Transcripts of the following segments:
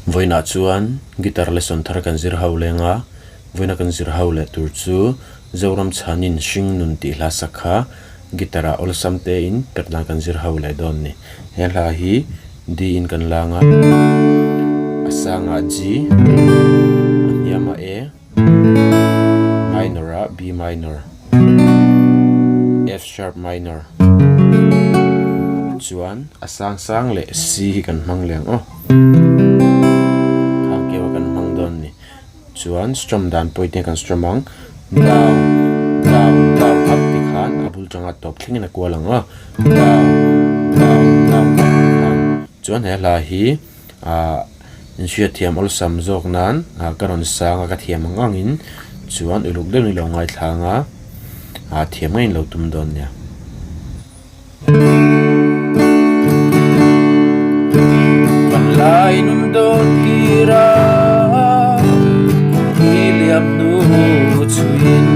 Vawiinah chuan guitar lesson thar kan zir ho leng a, vawiina kan zir ho leh tur chu Zoram chhanin hring nun tih hla sak kha guitar ah awlsam tein pet nan kan zir ho leh dawn a ni. He hla hi D in kan lang a, a sangah G, a hniamah A, minor ah B minor, F sharp minor chuan a sang sang leh C hi kan hmang leh ang aw khang keu a kan hmang dawn a ni chuan strum dan pawh ite kan strum ang down down down up ti khan a bul tanga tawp thlengin a kual ang aw down down down up ti khan chuan he hla hi ah. Inhriatthiam awlsam zawk nan ka rawn sang a, ka thiam ang angin chuan uluk deuhin i lo ngaithlang a, thiam ngeiin lo tum dawn nia. Panlai nun dawn kir a, i liam hnu chhuiin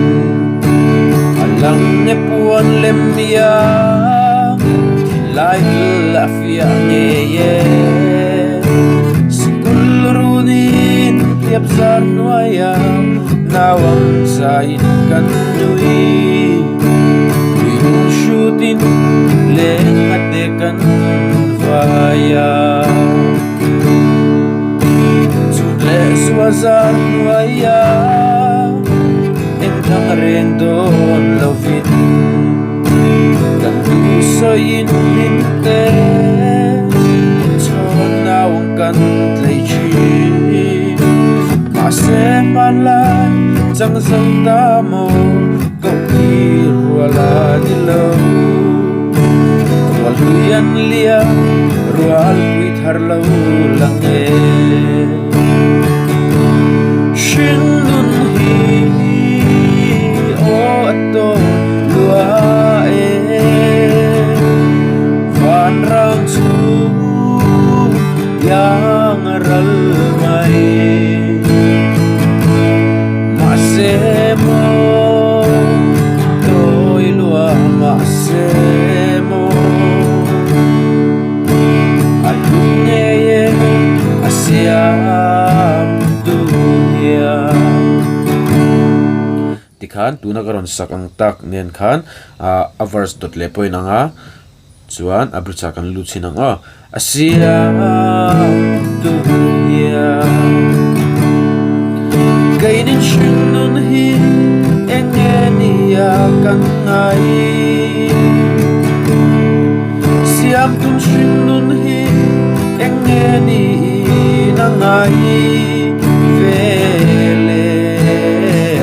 a lang e puan lem mia, thinlai hil a fiah ngei e. Sikul runin hliap zar hnuaia nau ang zaiin kan nui. Tuilung hrutin leng a te kan vai a. Chhun leh zua zar hnuaia engdang reng dawn lovin kan duh sawiin hlim te. Chhawn naung kan tlei thin mahse hmanlai chang zo ta maw koh tir rual a ni lo rual hlui an lia rual pui thar lo lang e hring nun hi aw a tawn lua e. Vanram chu iang a ral mai. Mahse maw tawi lua mahse maw a hlu ngei e a siam tu hian. Tikhan tuna ka rawn sak ang tak nen khan a verse dawt leh pawhin ang a, chuan a bridge ah kan lut chhin ang aw. A siam tu hian keinin hring nun hi eng nge nia kan ngai. Siam tum hring nun hi eng nge niin a ngai ve le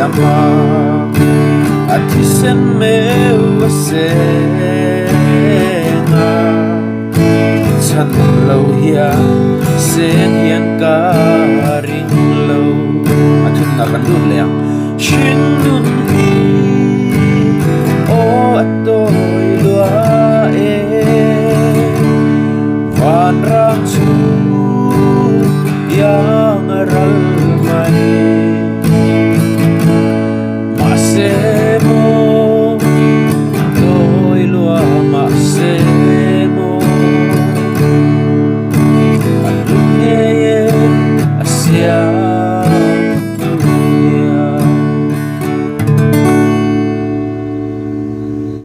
ama a thisen meu a seng a chhan lo hian sen hian ka ring lo a thunna kan lut leh ang hring nun hi.